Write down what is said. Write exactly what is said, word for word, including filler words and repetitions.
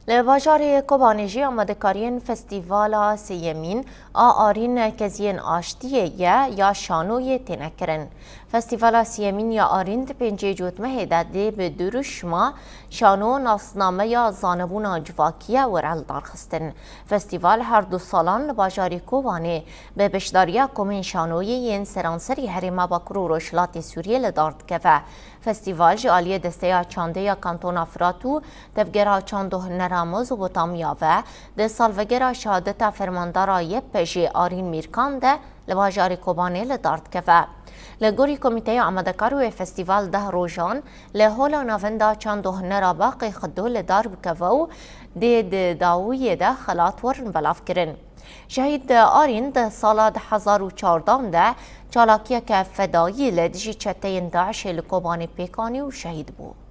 Li bajarê Kobanê jî amadekariyên festîvala sêyemîn a Arîn Keziyên Aştiyê ye ya şanoyê têne kirin. Festîvala sêyemîn ya Arîn di pêncê Cotmehê de dê bi duruşma şano nasnameya zanebûna civakî ye were lidarxistin. Festîval her du salan li bajarê Kobanê bi beşdariya komên şanoyê yên seranserî herêma Bakur û Rojhilatê Sûriyê li dar dikeve. Festîval ji aliyê Desteya Çandê ya Kantona Firat û Tevgera Çand û Hunera Mezopotamya ve di salvegera şehadeta fermandara Y P J'ê Arîn Mîrkan de li bajarê Kobanê li dar dikeve. Li gorî Komîteya Amadekar wê festîval deh rojan li Hola Navenda Çand û Hunera Baqê Xido li dar bikeve û dê di dawiyê de xelat werin belavkirin. Şehîd Arîn di sala du hezar û çardan de çalakiyeke fedayî li dijî çeteyên DAIŞê li Kobanê pêk anî û şehîd bû.